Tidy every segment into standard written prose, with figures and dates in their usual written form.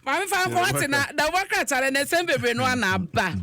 Maame fa nkɔ wate na da wo krataa no na nsɛm bebree no ana aba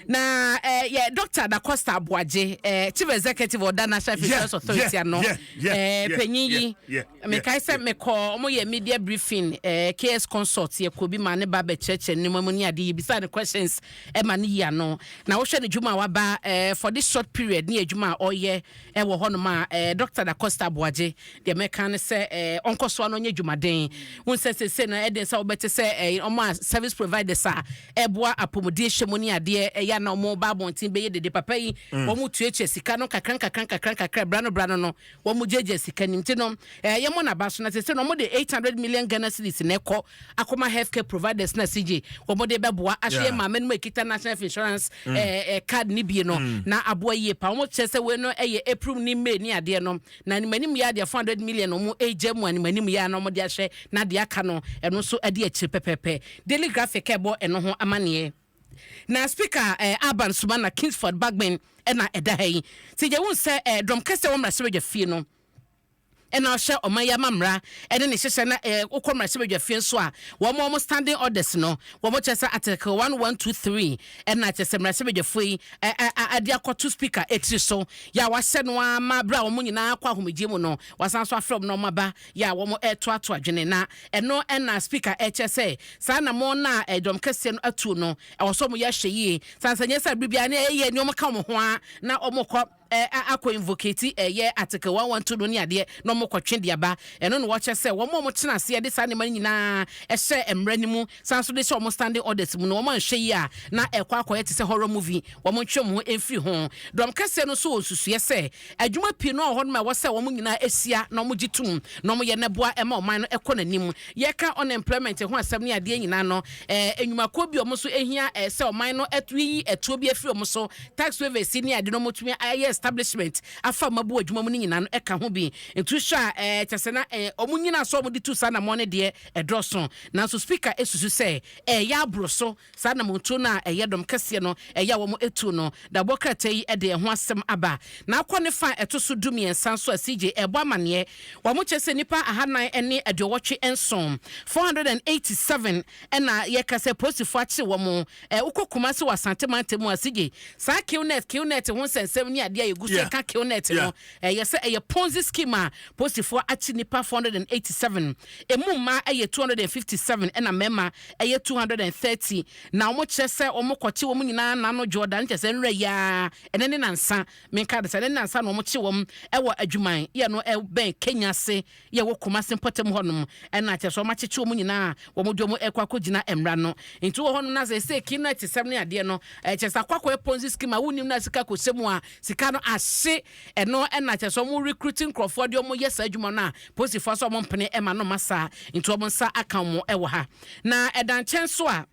na eh, yɛ Dr. Da Costa Aboagye, eh, Chief Executive ɔda National Insurance Authority ano, eh, panyin yi mekae sɛ mekɔ ɔmo yɛ media briefing, eh, KS Consult yɛkɔ bi ma ne ba bɛkyerɛkyerɛ nneɛma mu ne ade, yɛbisa ne questions ɛma ne yi ano na wohwɛ ne dwuma a waba, eh, for this short period ne adwuma a ɔyɛ ɛwɔ hɔnom a, eh, Dr. Da Costa Aboagye, deɛ mɛka ne sɛ, eh, ɔnkɔ so ano nyɛ dwumaden. Wohu sɛ seesei no ɛden sɛ wobɛte sɛ, eh, ɔmo a service providers a ɛboa apɔmuden hyɛ mu ne adeɛ ɛyɛ a na ɔmo ba abɔnten bɛyɛ dede papa yi, wɔn tuatua sika no kakra nkakra nkakra nkakra bra no bra no no wɔn gyagya sika nim ti no, eh, yɛmmɔ n'aba so. Na seesei no wɔn de 800 million Ghana cedis na ɛkɔ akɔma healthcare providers na CJ wɔn de bɛboa ahwɛ yɛ maame no mu ekita National Health Insurance card ne bie no na aboa yie pa. Wɔn kyerɛ sɛ wei no ɛyɛ April ne May ne adeɛ no na animanim yɛ adeɛ 400 million wɔn egya mu animanim yɛ a na wɔn de ahwɛ na adeɛ aka no ɛno nso ɛde akyire pɛpɛɛpɛ. Daily Graphic ɛbɔ ɛno ho amaneɛ. Na Speaker, Alban Sumana Kingsford Bagbin ɛna ɛda ha yi ti gye wɔn sɛ, dɔm kɛseɛ wɔ mmarahyɛbadwa fie no ɛna ɔhyɛ ɔman yi ama mmara ɛne ne hyehyɛ na wokɔ mmarahyɛbadwa fie nso a wɔn standing orders no wɔn kyerɛ sɛ article 1123 ɛna kyerɛ sɛ mmarahyɛbadwafoɔ yi ade akɔto Speaker etiri so yɛ a wahyɛ no ama bere a wɔn nyinaa kɔ ahomegye mu no wasan so afrɛ wɔn na wɔn aba yɛ a wɔn ɛtoato adwene. Na ɛno ɛna Speaker ɛkyɛ sɛ saa na mo na ɛdɔm kɛseɛ no atuo no ɛwɔ so wɔn yɛ ahyɛ yie sansan nyɛ sɛ biribiara ne ɛyɛ nneɛma ka wɔn ho a na wɔn kɔ akɔ invocate ɛyɛ article 112 no ne adeɛ na wɔn kɔtwe de aba. Ɛno na wɔkyɛ sɛ wɔn a wɔtena aseɛ de saa nneɛma no nyinaa ɛhyɛ mmerɛ no mu san so de hyɛ wɔn standing orders mu no, wɔn anhwɛ yie a na ɛkɔ akɔyɛ te sɛ horror movie. Wɔn ntwe wɔn ho mfiri ho. Dɔm kɛseɛ no nso wɔ nsusuɛ sɛ adwuma pii no wɔ hɔ nom a ɛwɔ sɛ wɔn nyinaa ahyia na wɔn gye tum na wɔn yɛ ne boa ɛma ɔman no ɛkɔ n'anim. Yɛka unemployment ho asɛm ne adeɛ nyinaa no, nnwumakuo bi a wɔn nso ehia sɛ ɔman no ɛto yi ɛtoɔ bi afiri wɔn so, tax waivers ne ade no, wɔn tumi ayɛ establishment afa wɔn abo adwuma mu no nyinaa no ɛka ho bi. Nti hwɛ a, kyɛ sɛ na wɔn nyinaa so wɔn de tu saa namɔ no deɛ ɛdɔɔso, nanso Speaker esusu sɛ ɛyɛ aboro so saa namontuo no a ɛyɛ dɔm kɛseɛ no ɛyɛ a wɔn etu no. Dabɔ krataa yi ɛde ɛho asɛm aba na akɔ ne fa ɛto so 13 nso a CJ ɛbɔ amaneɛ. Wɔn kyerɛ sɛ nipa 487, 487, ɛna yɛka sɛ polisifoɔ akyere wɔn. Wokɔ Kumase wɔ Asante mantam mu a, CJ, saa QNet QNet ho nsɛnsɛm ne adeɛ a yɛgu so ɛka QNet no, ɛyɛ sɛ ɛyɛ Ponzi scheme a polisifoɔ akye nipa 487. Emu mmaa ɛyɛ 257 ɛna mmarima ɛyɛ 230, na wɔn kyerɛ sɛ wɔn kɔkye wɔn nyinaa n'ano Jordan kyerɛ sɛ nwura yaa ɛnɛ ne nansa menka de sɛ ɛnɛ ne nansa na wɔn kye wɔn ɛwɔ adwuman yɛ no ɛbɛn Kenya ase yɛ wɔ Kumase mpɔtam hɔnom. Ɛna kyerɛ sɛ wɔn akyekye wɔn nyinaa a wɔn de wɔn ɛkɔ akɔgyina mmara no. Nti wɔ hɔnom na sɛ ɛsɛ QNet sɛm ne adeɛ no, ɛkyerɛ sɛ akɔ akɔyɛ Ponzi scheme a wonim na sika kɔhyɛ mu a sika no ahye. Ɛno ɛna kyerɛ sɛ wɔn recruit nkurɔfoɔ de wɔn yɛ saa adwuma no a polisifoɔ sɛ wɔn mpene ɛma no ma saa. Nti wɔn nsa aka wɔn ɛwɔ ha. Na ɛda nkyɛn so a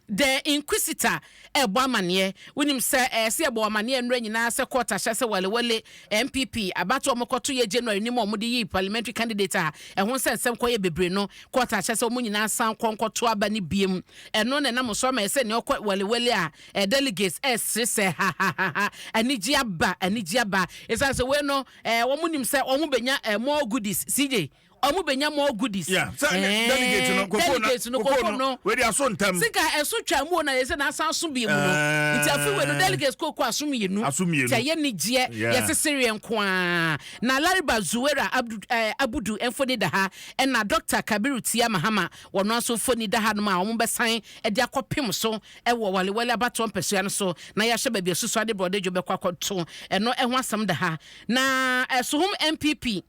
The Inquisitor ɛbɔ amaneɛ. Wonim sɛ ɛsɛ yɛbɔ amaneɛ nnura nyinaa sɛ court ahyɛ sɛ Walewale NPP abato a wɔkɔto yɛ January nim a wɔde yi parliamentary candidate a ɛho nsɛnsɛm kɔyɛ bebree no, court ahyɛ sɛ wɔn nyinaa san kɔ nkɔto aba ne biem. Ɛno na ɛnam so ama ɛsɛ nea ɔkɔ Walewale a delegates ɛsere sɛ ha ha ha ha, anigye aba, anigye aba, ɛsiane sɛ wei no wɔn nim sɛ wɔn bɛnya more goodies. CJ, ɔmo bɛnya more goodies. Yeah, sɛ delegate no koko na delegates no koko no wei de aso ntɛm. Sika ɛso twa mu o na yɛsɛ na asan so bie mu no, nti afi wei no delegates koko aso 2. Aso 2. Tí ɛyɛ nigyeɛ yɛsesere nkoaa. Na Lariba Zuwera Abdu, Abudu mfoni da ha, ɛna Dr Kabiru Tia Mahama wɔn nso mfoni da ha nom a wɔn bɛsan de akɔpem so ɛwɔ Walewale abatoɔ mpɛsua no so na yɛahyɛ baabi asusu ade borɔde dwo bɛkɔ akɔto. Ɛno ɛho asɛm da ha. Na Ɛsohom NPP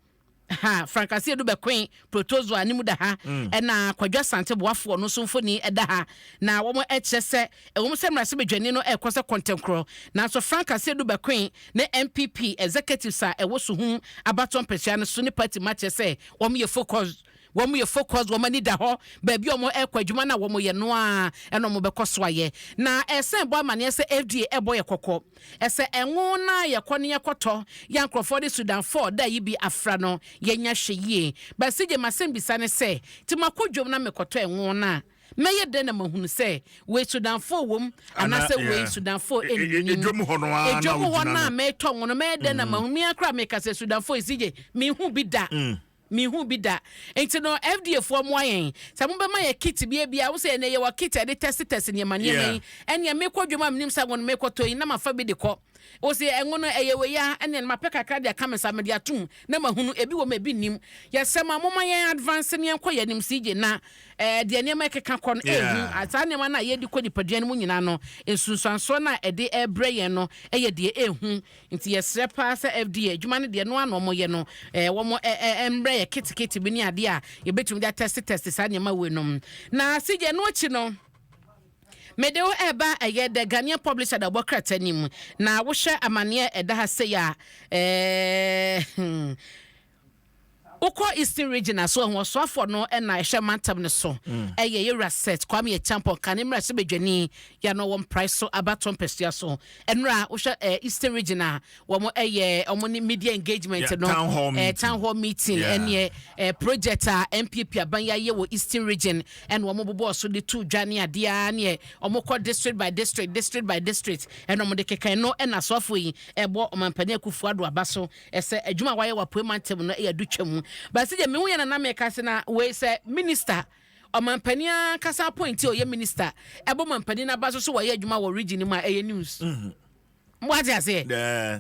ha Frank Asiedu Bɛkoe protozoa anim da ha, ɛna Kwadwo Asante Boafoɔ no nso mfoni ɛda ha. Na wɔn ɛkyerɛ sɛ ɛwɔ mu sɛ mmarahyɛbadwani no ɛrekɔ sɛ kɔntɛnkorɔ, nanso Frank Asiedu Bɛkoe ne NPP executives a ɛwɔ Suhum abatoɔ mpɛsua no so ne party ma kyerɛ sɛ wɔn yɛ focus, wɔn yɛ focus, wɔn ani da hɔ baabi a wɔn ɛrekɔ. Adwuma no a wɔn yɛ no a ɛna wɔn bɛkɔ so ayɛ. Na ɛsɛn bɔ amaneɛ sɛ FDA ɛbɔ yɛ kɔkɔ ɛsɛ ɛngo na yɛkɔ ne yɛkɔtɔ yɛ nkurɔfoɔ de Sudanfoɔ da yi bi afra no, yɛnya hwɛ yie. Basi gye masɛm bisa ne sɛ nti makɔ dwom na mekɔtɔ ɛngo no a, mɛyɛ dɛn na mahunu sɛ wei Sudanfoɔ wom anaasɛ wei Sudanfoɔ ɛnnim? Edwom hɔ no ara na edwom hɔ wogyina no a no. Mɛtɔ ngo no, mɛyɛ dɛn na mahunu? Mea koraa meka sɛ Sudanfoɔ esi gye mehu bi da. Menhuu bi da. Nti no FDA foɔ moa yɛn. Sɛ mobɛma yɛ kit bi ebia wo sɛ ɛnɛ yɛwɔ kit a yɛde test test nneɛma nneɛma yi. Ɛnneɛ mekɔ dwom a menim sɛ ngo no mekɔtɔ yi na mafa bi de kɔ. Wo se ɛngo no ɛyɛ wei a ɛnneɛ no mapɛ kakra de aka me nsa mede atom na mahunu ebi wɔ mu ebi nnim. Yɛsrɛ mo a momma yɛn advance na yɛnkɔ yɛn anim CJ na eh, deɛ nneɛma ɛkeka kɔ no ɛɛhu. Saa nneɛma no a yɛde kɔ nipadua no mu nyinaa no nsunsuansoɔ no a ɛde ɛrebrɛ yɛn no ɛyɛ deɛ ɛɛhu. Nti yɛsrɛ paa sɛ FDA adwuma no deɛ ɛno ara na wɔyɛ no, wɔn mmrɛ yɛ ketekete bi ne adeɛ a yɛbɛtumi de atɛste tɛste saa nneɛma wei nom. Na CJ ɛno akyi no, mede wo ɛreba ɛyɛ The Ghanaian Publisher da wɔbɔ krataa no mu, na wohwɛ amaneɛ ɛda ha sei a, ɛɛ hmm. Wokɔ Eastern Region a, so wahu ɔsoafoɔ no na ɛhwɛ mantam no so? Ɛyɛ Yɛwura Seth Kwame Acheampong, kane mmarahyɛbadwani yɛ no wɔ Mprae so abatoɔ mpasua so. Ɛnora wohwɛ eh, Eastern Region a, wɔn ɛyɛ wɔn ne media engagement Yeah, no, town hall eh, meeting. town hall meeting Yeah. ɛneɛ eh, project a NPP aban yi ayɛ wɔ Eastern Region ɛna wɔn bobɔɔ so de to dwa ne adeɛ ara neɛ wɔn kɔ district by district, district by district ɛna wɔn de keka ɛno ɛna asoafoɔ yi ɛbɔ Ɔmanpanin Akufo-Addo aba so. Ɛsɛ adwuma a wayɛ wɔ Apuei Mantam no yɛ adutwa mu. But sɛdeɛ mehu yɛ na na meka sɛ na wei sɛ minister, ɔmanpanin ankasa appointee a ɔyɛ minister ɛbɔ mampanin no aba so sɛ wayɛ adwuma wɔ region no mu a ɛyɛ news. Wate aseɛ?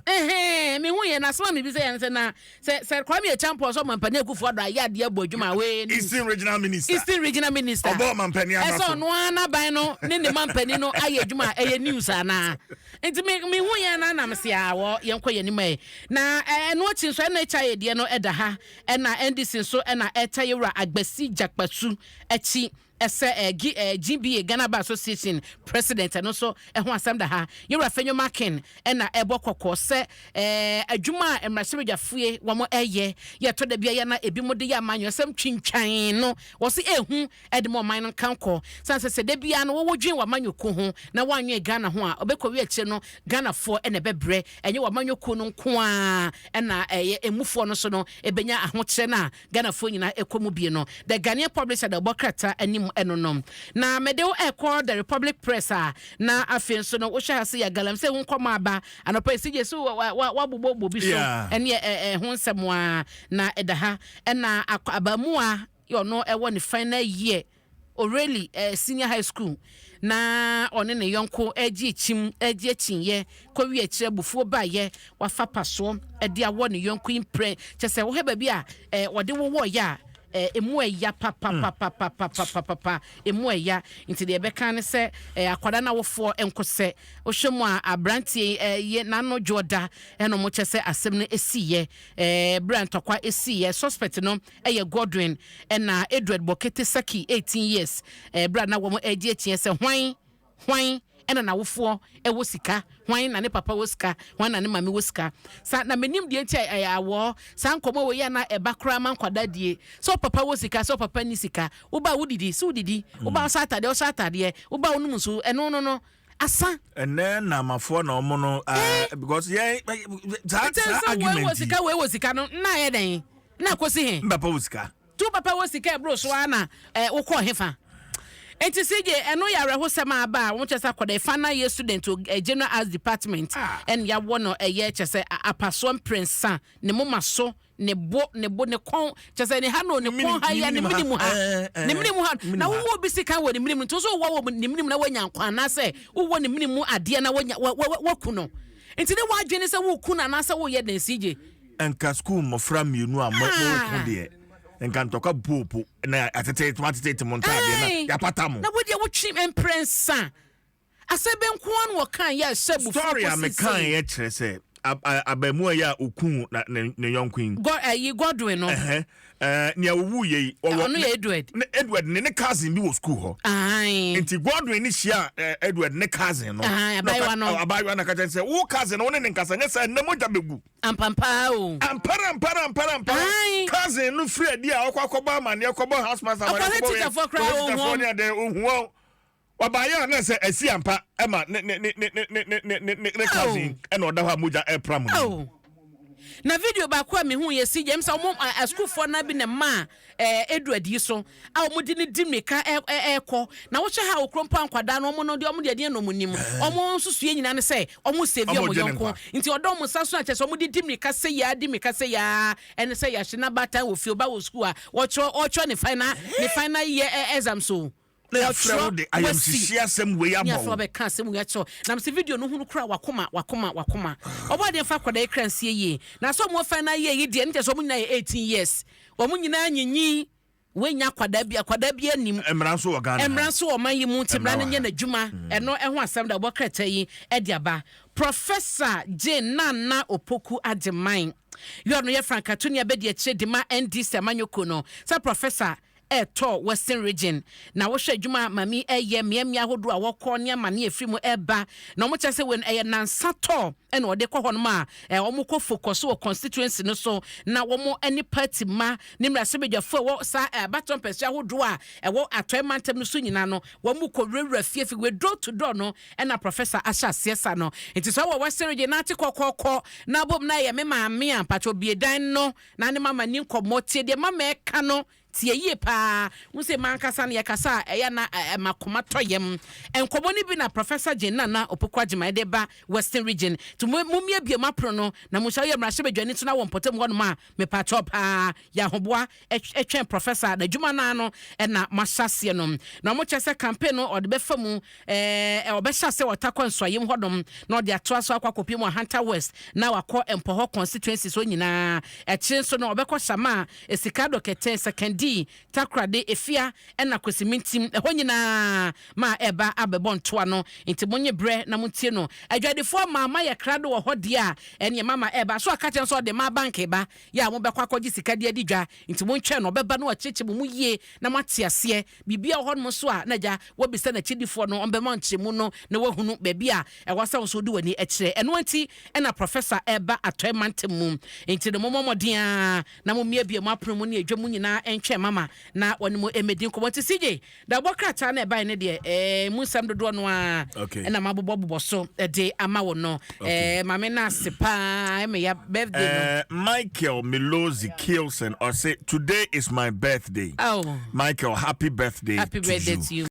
Ɛhɛn, mehu yɛ na asɛm a mebisa yɛ no sɛ na sɛ sɛ Kwame Acheampong sɛ ɔmampanin Akufo Addo ayɛ adeɛ abɔ adwuma a wei news. Eastern Regional Minister. Eastern Regional Minister. Ɔbɔ ɔmampanin aba Ɛsɛ so. ɔno ara n'aban no ne ne mampanin no ayɛ adwuma a ɛyɛ news anaa? Nti me me hu yɛn na na me se aa wɔ yɛn kɔ yɛn anim ɛ. Na ɛno akyi nso NHIA deɛ no ɛda ha ɛna NDC nso ɛna ɛta yɛwura Agbasi Gyakpasu akyi ɛsɛ ɛ G ɛ GBA Ghana Bar Association President ɛno nso ɛho asɛm da ha. Yɛwura Fenyo Makin ɛna ɛbɔ kɔkɔ sɛ ɛ adwuma a mmarahyɛbadwafue wɔn ɛyɛ yɛ ɛtɔ da bi a yɛ na ebi mo de yɛ amanyɔsɛm twintwan no wɔ se ɛhu de ma ɔman no nkankɔ. Sane sɛ sɛ da biara no wowo dwen w'amanyɔkuo ho na woannwen Ghana ho a, ɔbɛkɔwie akyire no Ghanafoɔ na ɛbɛbrɛ. Ɛnyɛ w'amanyɔkuo no nko ara na ɛyɛ ɛmufoɔ no nso no ɛbɛnya ahokyerɛ no a Ghanafoɔ nyinaa ɛkɔ mu bie no. The Ghanaian Publisher da ɔbɔ krataa anim ɛno no. Na mede wo ɛrekɔ The Republic Press a na afei nso no wohwɛ ha sei a galamsey ho nkɔmmɔ aba anɔpa yi CJ so woabobɔbobɔ bi so ɛne ɛho nsɛm a na ɛda ha ɛna abaamuwa yɛ ɔno ɛwɔ ne final year O'Reilly eh, Senior High School na ɔne ne yɔnko ɛregye akyim ɛregye akyinyɛ kɔwie akyire abufuo baeɛ wafa pasoɔ ɛde awɔ ne yɔnko yi mprɛ kyɛ sɛ wohwɛ baabi a eh, wɔde wowɔɔyɛ a eh, emu ɛya papapapapapapapa emu ɛya nti deɛ ɛbɛka ne sɛ eh, akwadaa no awofoɔ nkosɛ wohwɛ mu a aberanteɛ eh, yɛ n'ano dwoɔ da ɛna ɔmo kyɛ sɛ asɛm no ɛsiiɛ eh, berɛ a ntɔkwa ɛsiiɛ suspect no yɛ Godwin ɛna Edward Bokete Saki, 18 years, berɛ a na wɔn regye akyiɛ sɛ hwan, hwan ɛna n'awofoɔ ɛwɔ sika, hwan na ne papa wɔ sika, hwan na ne maame wɔ sika. Sa na menim deɛ nti a ɛyɛ awɔ saa nkɔmmɔ wei a na ɛba koraa ma nkwadaa die sɛ wo papa wɔ sika, sɛ wo papa nni sika, wo ba a wodidi, sɛ wodidi, wo ba wohyɛ atadeɛ, wohyɛ atadeɛ, wo ba wonom nsuo, ɛno no no asa. Ɛnɛ namafoɔ na ɔmo no eh, because yɛn saa saa argument yi. Wei wɔ sika, wei wɔ sika no na ayɛ dɛn? Na kosi he? Me papa wɔ sika. To papa wɔ sika ɛboro so ara na eh, wokɔɔ he fa? Nti CJ, ɛno yɛ awerɛhosɛm a aba a wɔn kyerɛ sɛ akɔda final year student wɔ eh, General Arts Department ah. ɛna yɛawɔ no ɛyɛ kyerɛ sɛ apasoɔ mprɛnsa ne moma so ne bo ne bo ne kɔn kyerɛ sɛ ne ha no ne kɔn ha yɛ ne mene mu ha eh, eh, ne mene mu ha na wowɔ obi sika wɔ ne mene mu nti nso wowɔ wɔ ne mene mu na woanya nkwa anaasɛ wowɔ ne mene mu adeɛ na woanya waku no nti ne woadwene sɛ woku no anaasɛ woyɛ den CJ Nka sukuu mmɔfra mmienu a mo mo deɛ nka ntɔkwa poopo na atetete mo atetete mo ntaadeɛ na yɛapata mo. Na wo deɛ wotwe mprɛnsa asɛ bɛ nko ara na wɔka yɛ ɛhyɛ abufuo Story a kɔsi mekan sei. yɛ kyerɛ sɛ abaamuwa yi a okuu na ne ne yɔnko yi. Gɔ ɛyi Godwin no. Ɛhɛ ɛɛ nea owu yɛ yi ɔwɔ. Ɔno yɛ Edward. Ne Edward ne ne cousin bi wɔ sukuu hɔ. Ae. Nti Godwin ne hyia ɛɛ Edward ne cousin no. Ae abaayewa no. Abaayewa no ka kyerɛ sɛ wo cousin no wo ne ne nkasa nyɛ sɛ ɛnɛ mogya bɛgu. Ampampaa o. Ampara ampara ampara ampara. Ae. Cousin no firi adi a ɔkɔ akɔbɔ amaneɛ kɔbɔ house master amaneɛ Ɔkɔhwɛ kɔbɔ wei teacherfoɔ koraa kɔhwɛ ohu teacherfoɔ wɔn. ne adeɛ ohu wɔn. Ɔbaeɛ a na sɛ asi ampa ɛma ne ne ne ne ne ne ne ne ne cousin ɛna ɔda hɔ a mogya ɛpra mu no. Oh. Na video baako a mehu yɛ si gyam sɛ wɔn asukuufoɔ no bi na mmaa ɛɛ edu adi so a wɔn de ne di mmirika ɛɛkɔ na wɔhyɛ ha wɔ kurom pa. Nkwadaa no, wɔn no deɛ, wɔn deɛ deɛ na wɔn nim, wɔn nso sue nyinaa ne sɛ wɔn save wɔn yɔnko. Nti ɔdɔ wɔn nsa so akyɛ sɛ wɔn de di mmirika sɛ yaa, di mmirika sɛ yaa, ɛne sɛ yɛahyɛ n'abaatan wɔ fie, ɔba wɔ sukuu a wɔtwerɛ ne final year exam so. Na yɛafrɛ wo de ayamhyehye asɛm wei ama wo. Bɛka asɛm wei akyerɛw nam sɛ video no hunu kora wakoma, wakoma, wakoma. Ɔbɔ adeɛ fa akwadaa yi kra nsie yie na sɛ ɔmo final year yi deɛ, ne kyɛ sɛ ɔmo nyinaa yɛ 18 years, wɔn nyinaa nyinyi. Wenya akwadaa bi anim. Mmara nso wɔ Ghana. Mmara nso wɔ ɔman yi mu, nti mmara no nyɛ n'adwuma. Ɛno ɛho asɛm da ɔbɔ krataa yi ɛde aba. Professor Jane Nana Opoku Agyeman yɛ ɔno yɛ frankatoni abɛdi akyire de ma NDC amanyɔkuo no sɛ professor ɛɛtɔ Western Region na wɔhwɛ adwuma maame ɛyɛ mmeammea ahodoɔ a wɔkɔ ne ama ne efiri mu ɛɛba na wɔn kyerɛ sɛ wɔn ɛyɛ nansa tɔ ɛna ɔde kɔ hɔnom a wɔn kɔ focus wɔ constituency no so na wɔn ɛne party ma ne mmarahyɛbadwafoɔ ɛwɔ saa abatɔ mpɛsɛ ahodoɔ a ɛwɔ Atɔe mantam no so nyinaa no, wɔn mu kɔ wurawura fie fi wɔ door to door no. Ɛna professor ahyɛ aseɛ sa no, nti sɛ ɔwɔ Western Region n'ate kɔkɔɔkɔ na abom na ɛyɛ me maame a mpatwɛ obie dan no na ne mama ni nkɔmmɔ. Tie deɛ mama ɛka no, tie yie paa. N sɛ mankasa no yɛkasa a, ɛyɛ na ɛma koma tɔ yam. Nkɔmmɔ no bi na Professor Jane Nana Opoku Agyeman de ba Western Region, nti mommiebie mu apono no na mo nhyɛ woyɛ mmarahyɛbadwani nso na wɔ mpɔtam hɔnom a, mepatwɔ paa, yɛ ahoboa ɛtwɛn professor na adwuma no ano ɛna moahyɛ aseɛ no. Na ɔmo kyerɛ sɛ campaign no ɔde bɛfa mu, ɔbɛhyɛ aseɛ wɔ Takɔ Nsuayem hɔnom na ɔde atoa so akɔ akɔpie mu Ahanta West na wakɔ Mpɔhɔ constituency so nyinaa. Ɛkyire nso no ɔbɛkɔ Shama, Esika Dɔkɛtɛ, Sekondi, Takorade, Efia ɛna Kwesimintim ɛhɔ nyinaa ma ɛba abɛbɔ ntoa no. Nti monye berɛ na montie no. Adwadifoɔ maama yɛ krado wɔ hɔ deɛ a ɛneɛ mama ɛba so aka kyerɛ nso ɔde ma bank ba yɛ a mobɛkɔ akɔgye sika de adi dwa, nti montwɛn no, ɔbɛba no wakyerɛkyerɛ mo mu yie na moate aseɛ. Biribia wɔ hɔnom nso a na agya wɔbisa n'akyidifoɔ no, ɔmbɛma nkyerɛmu no na wahunu baabi a ɛwɔ sɛ wo nso wode w'ani kyerɛ. Ɛno nti ɛna professor ɛba Atɔe mantam mu. Nti no mommɔ mmɔden a na mommiabia mu apono mu ne adwa mu nyinaa ɛntwɛn mama na wɔne mu ɛmɛdi nkɔmmɔ. Nti sigye dabɔ krataa no ɛbae no deɛ, mu nsɛm dodoɔ no a ɛna mabobɔbobɔ so ɛde ama wo no. Maame no ase paa, ɛmɛya birthday no. Michael Milozi Kilson ɔse, "Today is my birthday." Oh. Michael, happy birthday. Happy to birthday you. To you.